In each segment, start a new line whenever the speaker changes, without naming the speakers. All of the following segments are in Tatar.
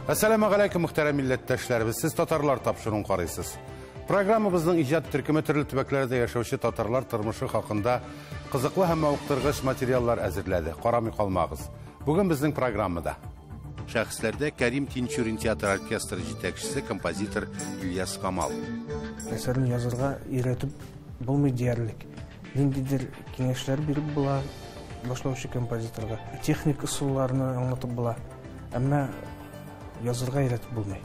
Әссәламегаләйкүм, мөхтәрәм милләттәшләребез. Сез татарлар тапшыруын карыйсыз. Программабызның иҗат төркеме төрле төбәкләрдә яшәүче татарлар тормышы хакында кызыклы һәм мавыктыргыч материаллар әзерләде. Карамый калмагыз. Бүген безнең программада шәхесләрдә Кәрим Тинчурин театр оркестры җитәкчесе, композитор Ильяс Камал.
Әсәрне язырга өйрәтеп булмый диярлек. Ниндидер киңәшләр биреп була башлаучы композиторга. Техник ысулларны аңлатып була. Әмма язырга өйрәтеп булмый.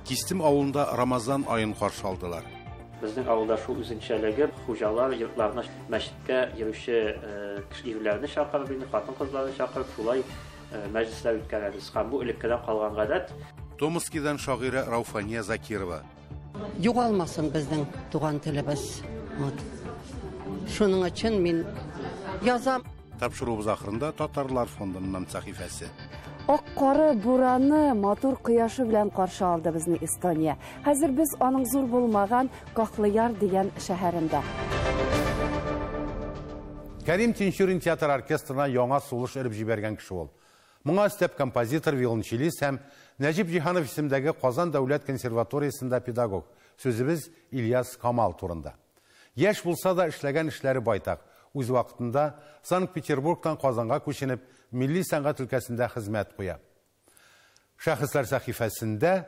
Кистем авылында Рамазан аен каршы алдылар.
Безнең авылда шул үзенчәлеге, хуҗалар йортларына мәчеткә йөрүче ирләрне чакырып, инде хатын-кызларны чакырып, шулай мәҗлесләр үткәрәбез. Һәм бу элеккедән калган гадәт.
Томскидан шагыйрә Рауфания Закирова.
Югалмасын безнең туган телебез. Вот. Шуның өчен мин язам.
Тапшыруыбыз ахырында Татарлар фондыннан сәхифәсе.
Ак кары, бураны, матур кояшы белән каршы алды безне Эстония. Хәзер без аның зур булмаган Кахлыяр дигән шәһәрендә.
Кәрим Тинчурин театр оркестрына яңа сулыш өреп җибәргән кеше ул. Моңа өстәп композитор, виолончелист һәм Нәҗип Җиһанов исемендәге Казан дәүләт консерваториясендә педагог. Сүзебез Ильяс Камал турында. Яшь булса да эшләгән эшләре байтак. Үз вакытында Санкт-Петербургтан Казанга күченеп, милли сәнгать өлкәсендә хезмәт куя. Шәхесләр сәхифәсендә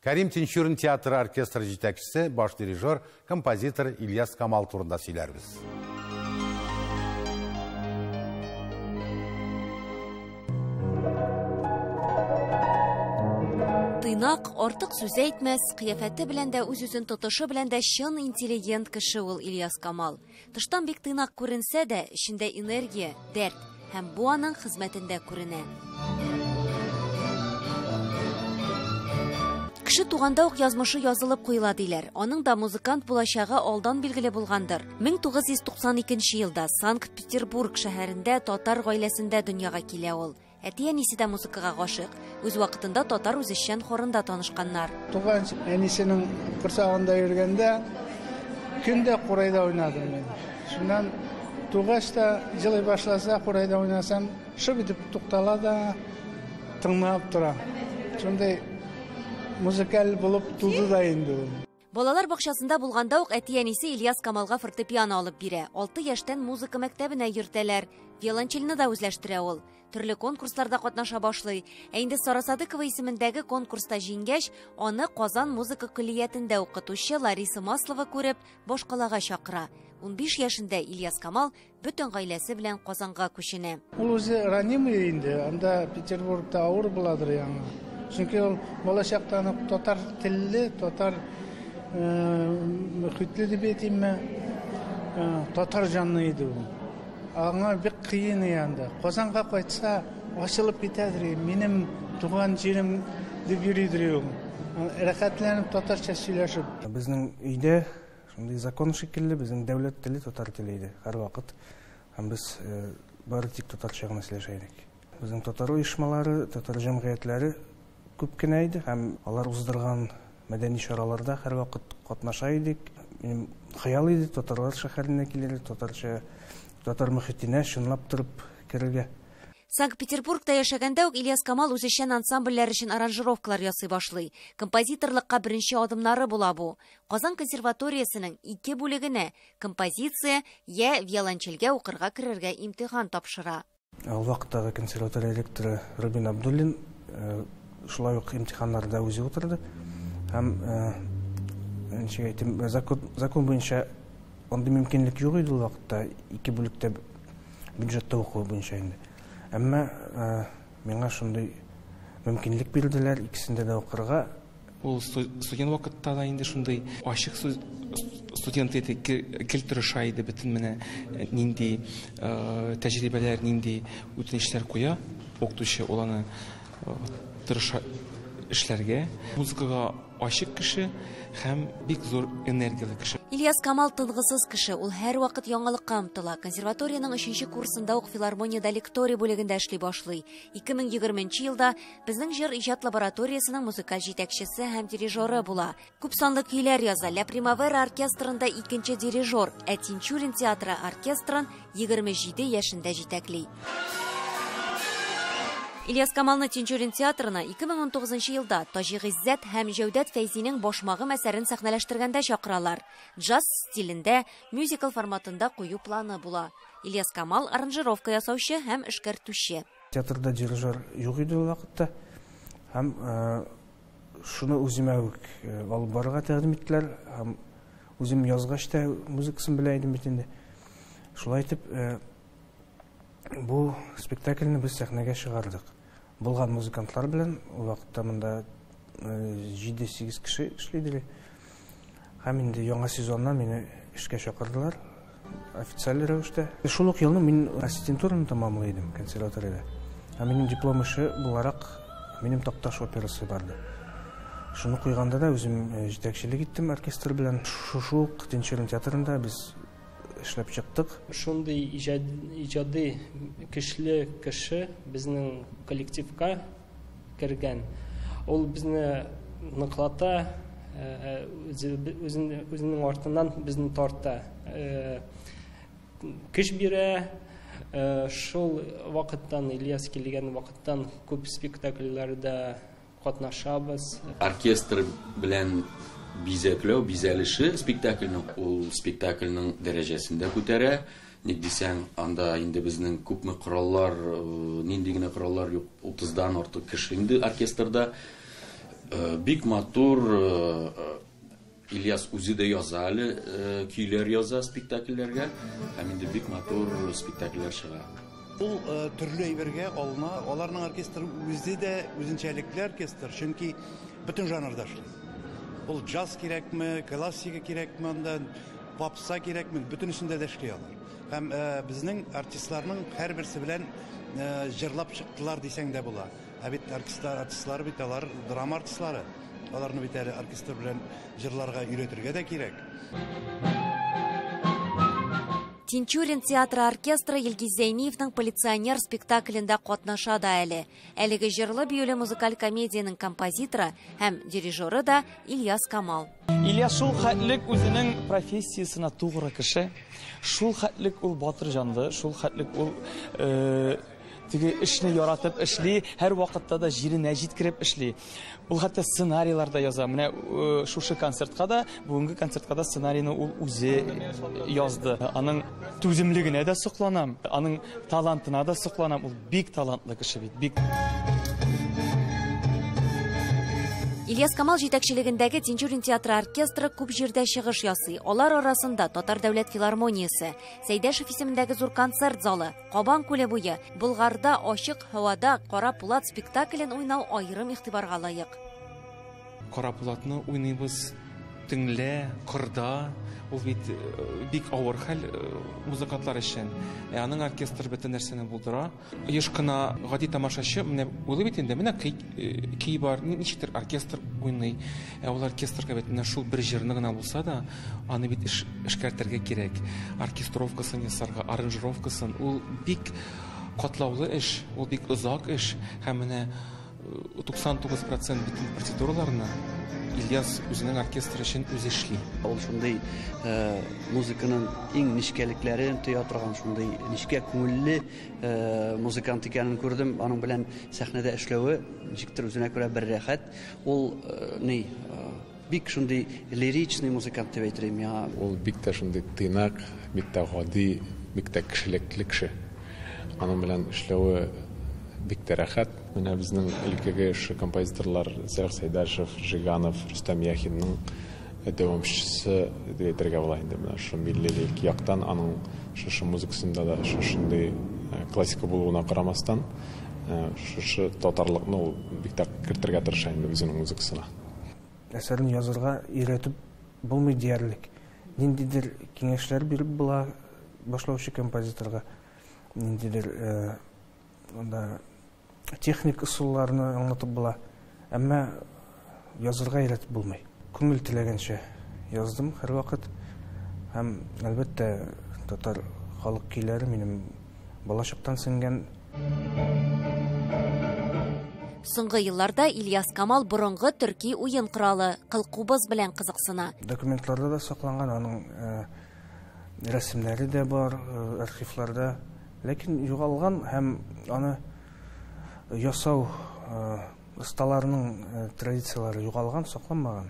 Кәрим Тинчурин театры оркестры җитәкчесе, баш дирижер, композитор Ильяс Камал турында сөйләрбез.
Тыйнак, артык сүз әйтмәс, кыяфәте белән дә, үз-үзен тотышы белән дә чын интеллигент кеше ул Ильяс Камал. Тыштан бик тыйнак күренсә дә, эчендә энергия, дәрт һәм бу аның хезмәтендә күренә. Кеше туганда ук язмышы язылып куела диләр. Аның да музыкант булачагы алдан билгеле булгандыр. 1992 елда Санкт-Петербург шәһәрендә татар гаиләсендә дөньяга килә ул. Әти-әнисе дә музыкага гашыйк. Үз вакытында татар үзешчән хорында танышканнар.
Туган әнисенең корсагында йөргәндә көндә курайда уйнадым мин. Шуннан тугач та җылый башласа, курайда уйнасам, шып итеп туктала да тыңлап тора. Шундай музыкаль булып туды да инде ул.
Балалар бакчасында булганда ук әти-әнисе Ильяс Камалга фортепиано алып бирә. 6 яшьтән музыка мәктәбенә йөртәләр. Виолончельне да үзләштерә ул. Төрле конкурсларда катнаша башлый. Ә инде Сара Садыкова исемендәге конкурста җиңгәч, аны Казан музыка көллиятендә укытучы Лариса Маслова күреп, башкалага чакыра. 15 яшендә Ильяс Камал бөтен гаиләсе белән Казанга күченә.
Ул үзе ранимый инде, анда Петербургта авыр буладыр яңа. Чөнки ул балачактан ук татар телле, татар мөхитле дип әйтимме, татар җанлы иде ул. Аңа бик кыен анда. Казанга кайтса, ачылып китәдер, минем туган җирем дип йөридер ул. Рәхәтләнеп татарча сөйләшеп.
Безнең өйдә шундый закон шикелле, безнең дәүләт теле татар теле иде һәрвакыт. Һәм без бары тик татарча гына сөйләшә идек. Безнең татар оешмалары, татар җәмгыятьләре күп кенә иде һәм алар уздырган мәдәни чараларда һәрвакыт катнаша идек. Минем хыял иде татарлар шәһәренә килергә, татарча, татар мөхитенә чынлап торып керергә.
Санкт-Петербургта яшәгәндә үк Ильяс Камал үзешчән ансамбльләр өчен аранжировкалар ясый башлый. Композиторлыкка беренче адымнары була бу. Казан консерваториясенең ике бүлегенә композиция я виолончельгә укырга керергә имтихан тапшыра.
Ул вакыттагы консерватория ректоры Рубин Абдуллин шулай ук имтиханнарда үзе утырды. Һәм ничек әйтим, закон буенча андый мөмкинлек юк иде ул вакытта, ике бүлектә бюджетта уку буенча инде. Әмма миңа шундый мөмкинлек бирделәр, икесендә дә укырга.
Ул студент вакытта да инде шундый ачык студент иде, гел тырыша иде, бөтен менә нинди тәҗрибәләр, нинди үтенечләр куя укытучы, ул аны тырыша эшләргә. Музыкага ачык кеше һәм бик зур энергияле кеше.
Ильяс Камал тынгысыз кеше, ул һәрвакыт яңалыкка омтыла. Консерваториянең 3нче курсында ук филармониядә лекторий бүлегендә эшли башлый. 2020 елда безнең җыр иҗат лабораториясенең музыкаль җитәкчесе һәм дирижеры була. Күп санлы көйләр яза. Ля Примавера оркестрында икенче дирижер, ә Тинчурин театры оркестрын 27 яшендә җитәкли. Ильяс Камалны Тинчурин театрына 2019 елда Таҗи Гыйззәт һәм Җәүдәт Фәйзинең Башмагым әсәрен сәхнәләштергәндә чакыралар. Джаз стилендә, мюзикл форматында кую планы була. Ильяс Камал аранжировка ясаучы һәм эшкәртүче.
Театрда дирижер юк иде ул вакытта. Һәм шуны үземә үк алып барырга тәкъдим иттеләр. Һәм үзем язгач та музыкасын белә идем бит инде. Шулай итеп, бу спектакльне без сәхнәгә чыгардык. Булган музыкантлар белән ул вакытта монда 7-8 кеше эшли иде. Һәм инде яңа сезоннан мине эшкә чакырдылар официаль рәвештә. Шул ук елны мин ассистентураны тәмамлый идем консерваториядә. Һәм минем диплом эше буларак минем Такташ операсы барды. Шуны куйганда да үзем җитәкчелек иттем оркестр белән. Шушы ук Тинчурин театрында без эшләп чыктык.
Шундый иҗади көчле кеше безнең коллективка кергән. Ул безне ныклата, үзенең артыннан безне тарта, көч бирә. Шул вакыттан, Ильяс килгән вакыттан күп спектакльләрдә катнашабыз.
Оркестр белән бизәкләү, бизәлеше спектакльнең, ул спектакльнең дәрәҗәсен дә күтәрә. Ник дисәң, анда инде безнең күпме кораллар, нинди генә кораллар юк, 30-дан артык кеше инде оркестрда. Бик матур, Ильяс үзе дә яза әле, көйләр яза спектакльләргә, һәм инде бик матур спектакльләр чыга.
Ул төрле әйбергә алына, аларның оркестры үзе дә үзенчәлекле оркестр, чөнки бөтен жанрда эшли. Ул джаз кирәкме, классика кирәкме, анда попса кирәкме, бөтенесендә дә эшли алар. Һәм безнең артистларның һәрберсе белән җырлап чыктылар дисәң дә була. Ә бит артистлар бит алар драма артистлары. Аларны бит әле оркестр белән җырларга өйрәтергә дә кирәк.
Тинчурин театры оркестры Илгиз Зәйниевның «Полиционер» спектаклендә катнаша да әле. Әлеге җырлы биюле музыкаль комедиянең композиторы һәм дирижеры да Ильяс Камал.
Ильяс шул хәтлек үзенең профессиясенә тугры кеше, шул хәтлек ул батыр җанлы, шул хәтлек ул теге эшне яратып эшли, һәр вакытта да җиренә җиткереп эшли. Ул хәтта сценарийлар да яза. Менә шушы концертка да, бүгенге концертка да сценарийны ул үзе язды. Аның түземлегенә дә сокланам, аның талантына да сокланам. Ул бик талантлы кеше бит, бик.
Ильяс Камал җитәкчелегендәге Тинчурин театры оркестры күп җирдә чыгыш ясый. Алар арасында Татар дәүләт филармониясе, Сәйдәшев исемендәге зур концерт залы, Кабан күле буе, Болгарда ачык һавада Кара Пулат спектаклен уйнау аерым игътибарга лаек.
Кара Пулатны уйныйбыз төнлә, кырда. Ул бит бик авыр хәл музыкантлар өчен. Аның оркестр бөтен нәрсәне булдыра. Еш кына гади тамашачы менә уйлый бит инде, менә көй бар, ничектер оркестр уйный. Ә ул оркестрга бит менә шул бер җырны гына булса да, аны бит эшкәртергә кирәк. Оркестровкасын ясарга, аранжировкасын. Ул бик катлаулы эш, ул бик озак эш. Һәм менә 99% бөтен партитураларны Ильяс үзенең оркестры өчен үзе эшли.
Ул шундый музыканың иң нечкәлекләрен тоя торган, шундый нечкә күңелле музыкант икәнен күрдем. Аның белән сәхнәдә эшләве ничектер үзенә күрә бер рәхәт. Ул бик шундый лиричный музыкант дип әйтер идем миңа.
Ул бик тә шундый тыйнак, бик тә гади, бик тә кешелекле кеше. Аның белән эшләве бик тә рәхәт. Менә безнең элеккеге композиторлар Сәлах Сәйдәшев, Жиганов, Рөстәм Яхинның дәвамчысы дип әйтергә була инде. Менә шул миллилек яктан аның шушы музыкасында да шушындый классика булуына карамастан, шушы татарлыкны ул бик тә кертергә тырыша инде үзенең музыкасына.
Әсәрен язырга өйрәтеп булмый диярлек. Ниндидер киңәшләр биреп була башлаучы композиторга, ниндидер анда техник ысулларны аңлатып була, әмма язырга өйрәтеп булмый. Күңел теләгәнчә яздым һәрвакыт. Һәм әлбәттә татар халык көйләре минем балачактан сеңгән.
Соңгы елларда Ильяс Камал борынгы төрки уен коралы кылкубыз белән кызыксына.
Документларда да сакланган, аның рәсемнәре дә бар, архивларда. Ләкин югалган һәм аны Ясау осталарының традицияләре югалган, сакланмаган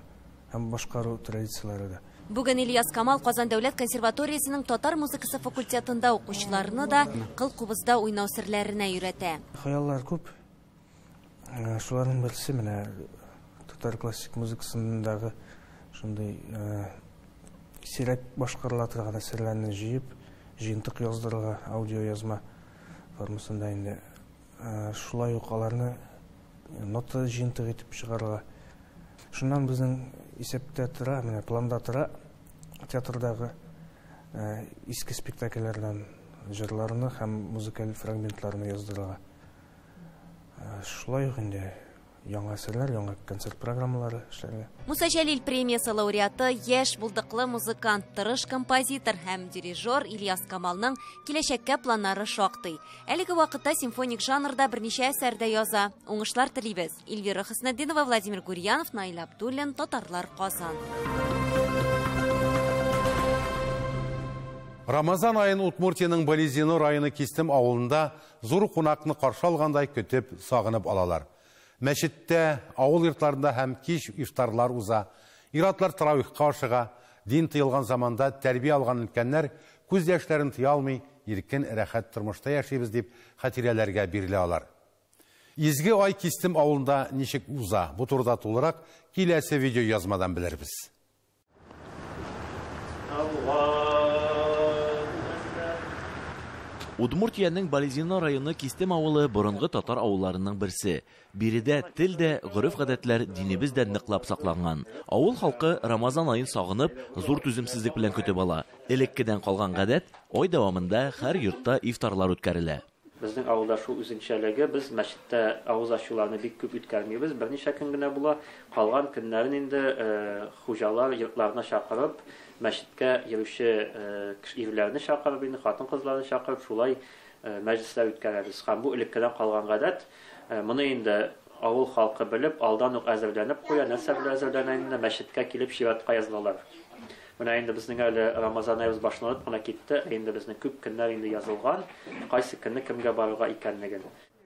һәм башкару традицияләре дә.
Бүген Ильяс Камал Казан дәүләт консерваториясенең татар музыкасы факультетында укучыларны да кыл кубызда уйнау серләренә өйрәтә.
Хыяллар күп. Шуларның берсе менә татар классик музыкасындагы шундый сирәк башкарыла торган әсәрләрне җыеп, җыентык яздырырга, аудиоязма формасында инде. Шулай ук аларны нота җыентык итеп чыгарырга. Шуннан безнең исәптә тора, менә планда тора театрдагы иске спектакльләрдән җырларны һәм музыкаль фрагментларны яздырырга. Шулай ук инде яңа әсәрләр, яңа концерт программалары эшләргә.
Муса Җәлил премиясе лауреаты, яшь, булдыклы музыкант, тырыш композитор һәм дирижер Ильяс Камалның киләчәккә планнары шактый. Әлеге вакытта симфоник жанрда берничә әсәр дә яза. Уңышлар телибез. Эльвира Хөснетдинова, Владимир Гурьянов, Наил Абдуллин, Татарлар, Казан.
Рамазан аен Удмуртиянең Балезино районы Кистем авылында зур кунакны каршы алгандай көтеп, сагынып алалар. Мәчеттә, авыл йортларында һәм кич ифтарлар уза. Ир-атлар тәравихка ашыга. Дин тыелган заманда тәрбия алган өлкәннәр күз яшьләрен тыя алмый, иркен, рәхәт тормышта яшибез дип хатирәләргә бирелә алар. Изге ай Кистем авылында ничек уза? Бу турыда тулырак киләсе видеоязмадан белербез.
Удмуртиянең Балезино районы Кистем авылы борынгы татар авылларының берсе. Биредә тел дә, гореф-гадәтләр, динебез дә ныклап сакланган. Авыл халкы Рамазан аен сагынып, зур түземсезлек белән көтеп ала. Элеккедән калган гадәт, ай дәвамында һәр йортта ифтарлар үткәрелә.
Безнең авылда шул үзенчәлеге, без мәчеттә авыз ачуларны бик күп үткәрмибез, берничә көн генә була. Калган көннәрен инде хуҗалар йортларына чакырып, мәчеткә йөрүче ирләрне чакырып, инде хатын-кызларны чакырып, шулай мәҗлесләр үткәрәбез. Һәм бу элеккедән калган гадәт. Моны инде авыл халкы белеп, алдан ук әзерләнеп куя. Нәрсә белән әзерләнә инде? Мәчеткә килеп чиратка язылалар. Менә инде безнең әле Рамазан аебыз башланып кына китте, ә инде безнең күп көннәр инде язылган, кайсы көнне кемгә барырга икәнлеген.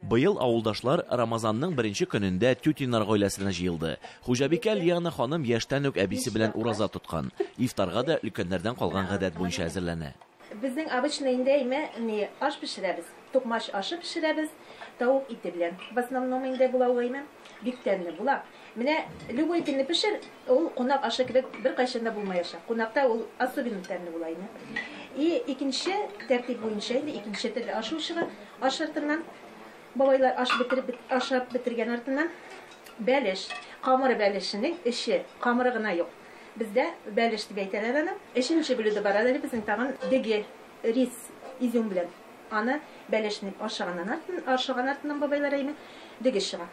Быел авылдашлар Рамазанның беренче көнендә Тютиннар гаиләсенә җыелды. Хуҗабикә Лиана ханым яшьтән үк әбисе белән ураза тоткан. Ифтарга да өлкәннәрдән калган гадәт буенча әзерләнә.
Безнең обычно инде әйме, не аш пешерәбез, токмач ашы пешерәбез, тавык ите белән. В основном инде була ул әйме, бик тәмле була. Менә любой көнне пешер, ул кунак ашы кебек бер кайчан да булмаячак. Кунакта ул особенно тәмле була инде. И икенче тәртип буенча инде икенче төрле аш чыга. Аш артыннан бабайлар аш бетереп, ашап бетергән артыннан бәлеш, камыр бәлешенең эче, камыры гына юк. Бездә бәлеш дип әйтәләр аны. Өченче блюдо бар әле безнең тагын деге, рис, изюм белән. Аны бәлешне ашаган артыннан бабайлар әйме, деге чыга.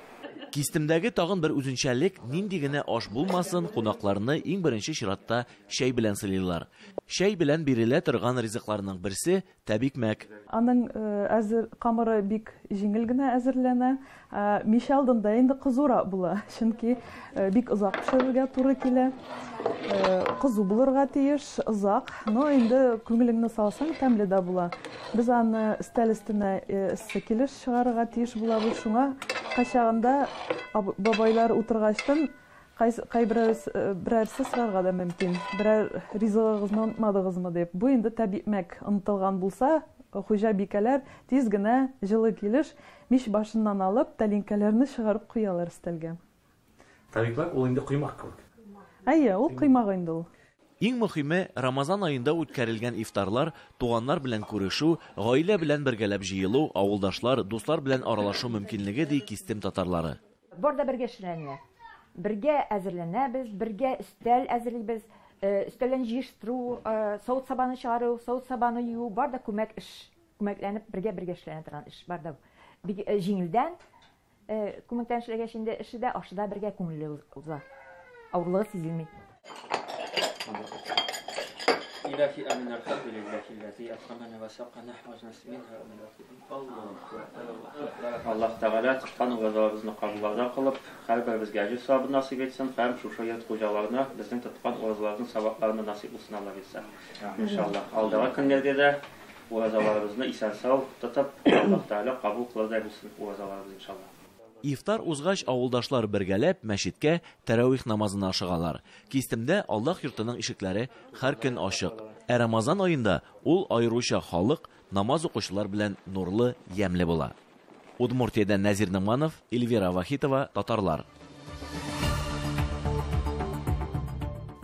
Кистемдәге тагын бер үзенчәлек, нинди генә аш булмасын, кунакларны иң беренче чиратта чәй белән сыйлыйлар. Чәй белән бирелә торган ризыкларның берсе тәбикмәк.
Аның әзер камыры бик җиңел генә әзерләнә. Мич алдында инде кызура була, чөнки бик озак пешерергә туры килә. Кызу булырга тиеш, озак, но инде күңелеңне салсаң, тәмле дә була. Без аны өстәл өстенә эссе килеш чыгарырга тиеш булабыз. Шуңа кайчагында бабайлар утыргачтан кайберәрсе сорарга да мөмкин. Берәр ризыгыгызны онытмадыгызмы дип. Бу инде тәбикмәк онытылган булса, хуҗабикәләр тиз генә җылы килеш мич башыннан алып, тәлинкәләрне чыгарып куялар өстәлгә.
Тәбикмәк ул инде коймак кебек.
Әйе, ул коймак инде ул.
Иң мөһиме, Рамазан аенда үткәрелгән ифтарлар, туганнар белән күрешү, гаилә белән бергәләп җыелу, авылдашлар, дуслар белән аралашу мөмкинлеге ди Кистем татарлары.
Бар да бергә эшләнә. Бергә әзерләнәбез, бергә өстәл әзерлибез, өстәлдән җыештыру, савыт-сабаны чыгару, савыт-сабаны юу, бар да күмәк эш, күмәкләнеп бергә-бергә эшләнә торган эш бар да. Бик җиңелдән күмәктән эшләгәч инде эше дә, ашы да бергә күңелле уза. Авырлыгы сизелми.
Илаһи амин, әлхәмдүлилләһи әтхәмәнә вә сәканә вә насминһа. Аллаһ Тәгалә тоткан уразаларыбызны кабулларда кылып, һәрберебезгә әҗер савабын насыйп итсен һәм шушы йорт хуҗаларына безнең тоткан уразаларыбызның савапларын насыйп булсын Алла бирсә. Иншаллаһ. Алдагы көннәрдә дә Уразаларыбызны исән-сау тотып, Аллаһ Тәгалә кабул кылырдай булсын уразаларыбыз, иншалла.
Ифтар узгач, авылдашлар бергәләп мәчеткә тәравих намазына ашыгалар. Кистемдә Аллаһ йортының ишекләре һәр көн ачык. Ә Рамазан аенда ул аеруча халык, намаз укучылар белән нурлы, ямьле була. Удмуртиядән Нәзир Ногманов, Эльвира Вахитова, Татарлар.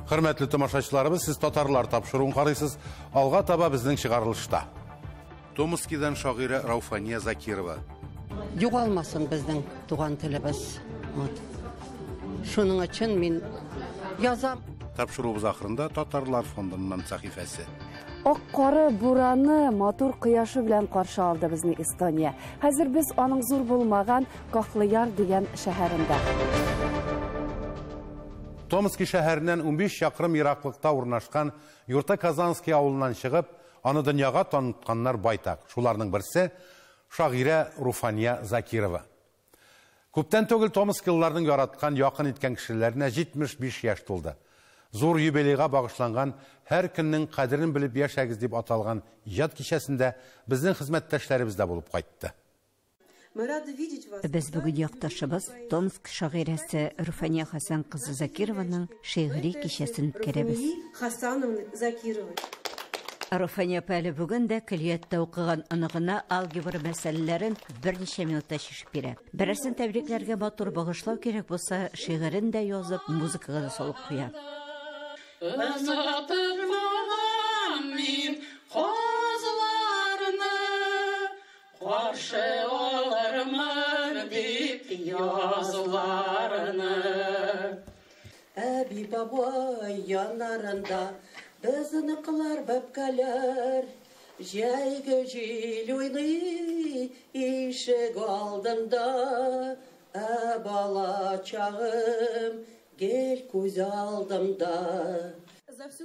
Хөрмәтле тамашачыларыбыз, сез Татарлар тапшыруын карыйсыз. Алга таба безнең чыгарылышта. Томскидан шагыйрә Рауфания Закирова.
Югалмасын безнең туган телебез. Вот. Шуның өчен мин язам.
Тапшыруыбыз ахырында Татарлар фондыннан сәхифәсе.
Ак кары, бураны, матур кояшы белән каршы алды безне Эстония. Хәзер без аның зур булмаган Кахлыяр дигән шәһәрендә.
Томски шәһәреннән 15 чакрым ераклыкта урнашкан Юрта Казанский авылыннан чыгып, аны дөньяга танытканнар байтак. Шуларның берсе шагыйрә Руфания Закирова. Күптән түгел томскилыларның яраткан, якын иткән кешеләренә 75 яшь тулды. Зур юбилейга багышланган Һәр көннең кадерен белеп яшәгез дип аталган иҗат кичәсендә безнең хезмәттәшләребез дә булып кайтты.
Без бүген якташыбыз Томск шагыйрәсе Руфания Хәсән кызы Закированың шигъри кичәсен үткәрәбез. Руфания апа әле бүген дә көллияттә укыган оныгына алгебра мәсьәләләрен берничә минутта чишеп бирә. Берәрсен тәбрикләргә матур багышлау кирәк булса, шигырен дә язып, музыкага да салып куя.
Озатырмын мин казларны, каршы алырмын дип язларны.
Әби бабай яннарында безнекеләр бәбкәләр, җәйге җил уйный ишек алдында, ә бала чагым гел күз алдымда.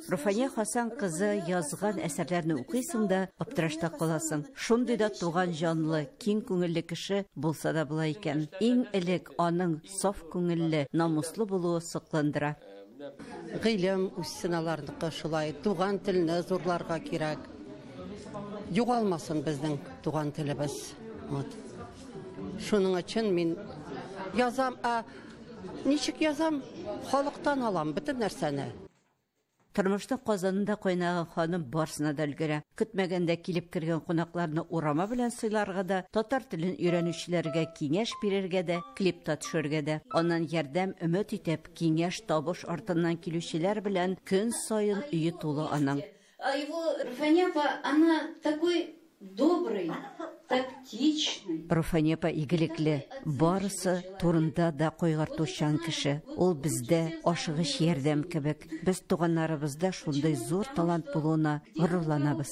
Руфания Хасан кызы язган әсәрләрне укыйсың да аптырашта каласың. Шундый да туган җанлы, киң күңелле кеше булса да була икән. Иң элек аның саф күңелле, намуслы булуы сокландыра.
Гыйлем үссен аларныкы шулай, туган телне зурларга кирәк. Югалмасын безнең туган телебез. Вот. Шуның өчен мин язам, ә ничек язам? Халыктан алам бөтен нәрсәне.
Тормышның казанында кайнаган ханым барсына да өлгерә. Көтмәгәндә килеп кергән кунакларны урама белән сыйларга да, татар телен өйрәнүчеләргә киңәш бирергә дә, клипта төшергә дә. Аннан ярдәм өмет итеп, киңәш табыш артыннан килүчеләр белән көн саен өе тулы аның.
А его Руфания апа, она такой добрый, тактичный.
Руфания апа игелекле, барысы турында да кайгыртучан кеше. Ул бездә ашыгыч ярдәм кебек. Без туганнарыбызда шундый зур талант булуына горурланабыз.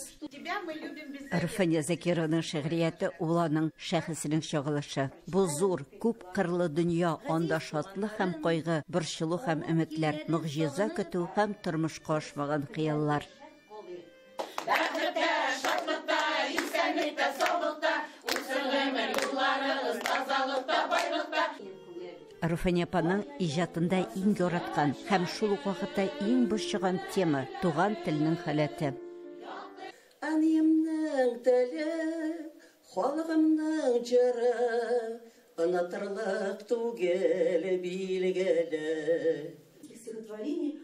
Руфания Закированың шигърияте ул аның шәхесенең чагылышы. Бу зур, күп кырлы дөнья, анда шатлык һәм кайгы, борчылу һәм өметләр, могҗиза көтү һәм тормышка ашмаган хыяллар.
Бәхеттә, шатлыкта, исәнлектә, саулыкта, үтсен гомер юлларыгыз тазалыкта, байлыкта.
Руфания апаның иҗатында иң яраткан һәм шул ук вакытта иң борчыган тема туган телнең халәте.
Әниемнең теле, халыгымның җыры, онытырлык түгел билгеле.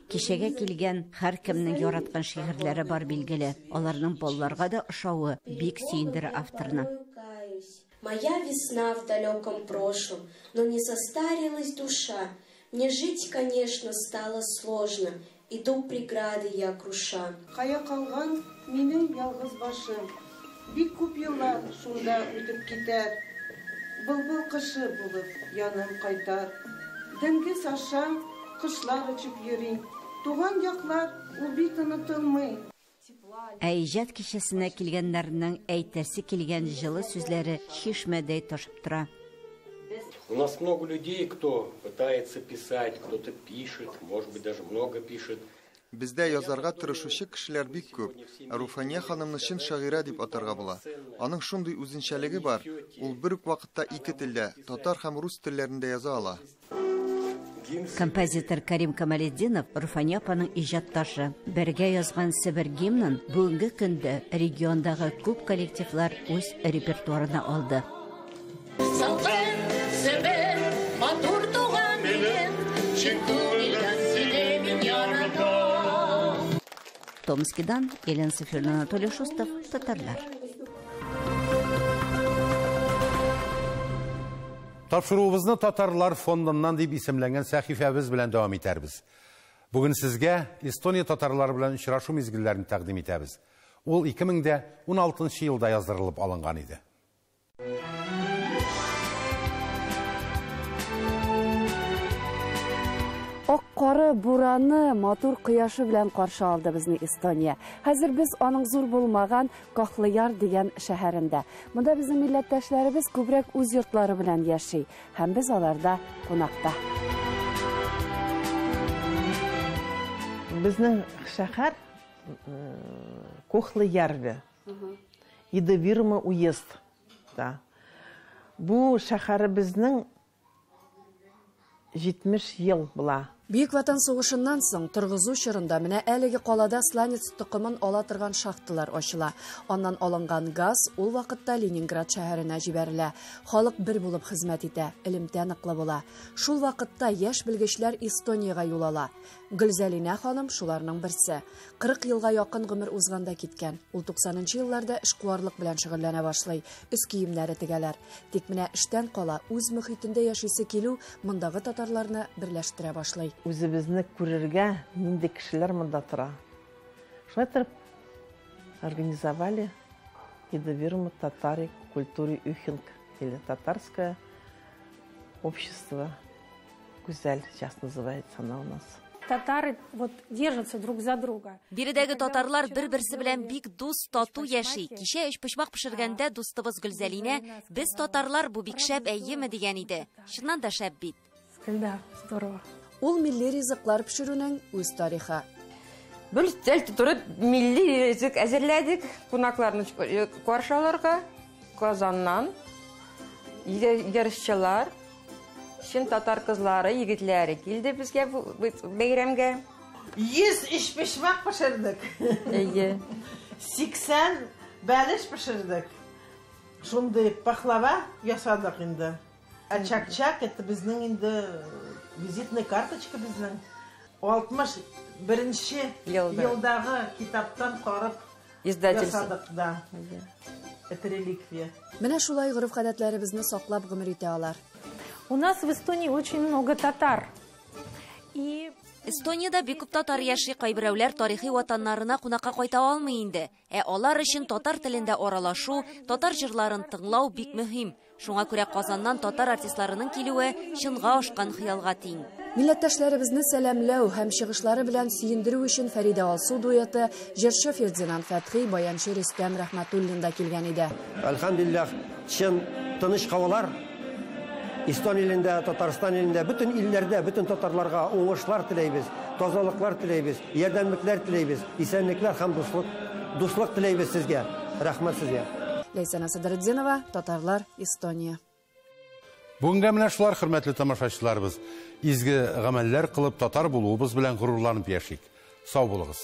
Кичәгә килгән һәркемнең яраткан шигырьләре бар билгеле. Аларның балаларга да ошавы бик сөендерә авторны.
Моя весна в далеком прошлом, но не состарилась душа. Мне жить, конечно, стало сложно, иду преграды я круша.
Кая калган минем ялгыз башым, бик күп еллар шунда үтеп китәр. Былбыл кошы булып яным кайтар. Диңгез аша кошлар очып йөри. Туган яклар ул бит онытылмый.
Ә иҗат кичәсенә килгәннәрнең әйтәсе килгән җылы сүзләре чишмәдәй ташып тора.
У нас много людей, кто пытается писать, кто-то пишет, может быть, даже много пишет.
Бездә язарга тырышучы кешеләр бик күп. Ә Руфания ханымны чын шагыйрә дип атарга була. Аның шундый үзенчәлеге бар, ул бер үк вакытта ике телдә, татар һәм рус телләрендә яза ала.
Композитор Карим Камалетдинов Руфания апаның иҗатташы. Бергә язган Себер гимнын бүгенге көндә региондагы күп коллективлар үз репертуарына алды.
Салкын Себер, матур туган илем, чын күңелдән сине мин яратам.
Томскидан Елена Сафиуллина, Анатолий Шустов, Татарлар.
Тапшыруыбызны Татарлар фондыннан дип исемләнгән сәхифәбез белән дәвам итәрбез. Бүген сезгә Эстония татарлары белән очрашу мизгелләрен тәкъдим итәбез. Ул 2016 елда яздырылып алынган иде.
Ак кары бураны матур кояшы белән каршы алды безне Эстония. Хәзер без аның зур булмаган Кохлыяр дигән шәһәрендә. Монда безнең милләттәшләребез күбрәк үз йортлары белән яши һәм без аларда кунакта.
Безнең шәһәр Кохлыярве. Ида-Вирумаа уезд. Да. Бу шәһәребезнең 70 ел була.
Бөек Ватан сугышыннан соң торгызу чорында менә әлеге калада сланец токымын ала торган шахталар ачыла. Аннан алынган газ ул вакытта Ленинград шәһәренә җибәрелә. Халык бер булып хезмәт итә, элемтә ныклы була. Шул вакытта яшь белгечләр Эстониягә юл ала. Гөлзәлинә ханым шуларның берсе. 40 елга якын гомер узганда киткән. Ул 90 елларда эшкуарлык белән шөгыльләнә башлый. Өс киемнәре тегәләр. Тик менә эштән кала үз мөхитендә яшисе килү мондагы татарларны берләштерә башлый.
Үзебезне күрергә нинди кешеләр монда тора. Шулай итеп организовали Ида-Вирумаа татари культуре Юхинг или татарское общество Гүзәл сейчас называется она у нас.
Татары вот держатся друг за друга.
Биредәге татарлар бер-берсе белән бик дус, тату яши. Кичә өчпочмак пешергәндә дустыбыз Гөлзәлинә, без татарлар бу бик шәп әйеме дигән иде. Чыннан да шәп бит.
Да, здорово.
Ул милли ризыклар пешерүнең үз тарихы.
Бер өстәл тутырып милли ризык әзерләдек кунакларны каршы алырга. Казаннан ярышчылар, чын татар кызлары, егетләре килде безгә бәйрәмгә.
100 өчпочмак пешердек.
Әйе.
80 бәлеш пешердек. Шундый пахлава ясадык инде. Ә чак-чак это безнең инде визитная карточка безнең. 61 елдагы китаптан карап ясадык, да. Это реликвия.
Менә шулай гореф-гадәтләребезне саклап гомер итә алар.
У нас в Эстонии очень много татар. И
Эстониядә бик күп татар яши, кайберәүләр тарихи ватаннарына кунакка кайта алмый инде. Ә алар өчен татар телендә аралашу, татар җырларын тыңлау бик мөһим. Шуңа күрә Казаннан татар артистларының килүе чынга ашкан хыялга тиң.
Милләттәшләребезне сәламләү һәм чыгышлары белән сөендерү өчен Фәридә Алсу дуэты, җырчы Фердинанд Фәтхи, баянчы Рөстәм Рәхмәтуллин да килгән иде.
Әлхәмдүлилләһ, чын тыныч һавалар Эстония илендә, Татарстан илендә, бөтен илләрдә, бөтен татарларга уңышлар теләйбез, тазалыклар теләйбез, ярдәмлекләр теләйбез, исәнлекләр һәм дуслык теләйбез сезгә. Рәхмәт сезгә.
Ләйсәнә Садретдинова, Татарлар, Эстония.
Бүгенгә менә шулар, хөрмәтле тамашачыларыбыз. Изге гамәлләр кылып татар булуыбыз белән горурланып яшик. Сау булыгыз.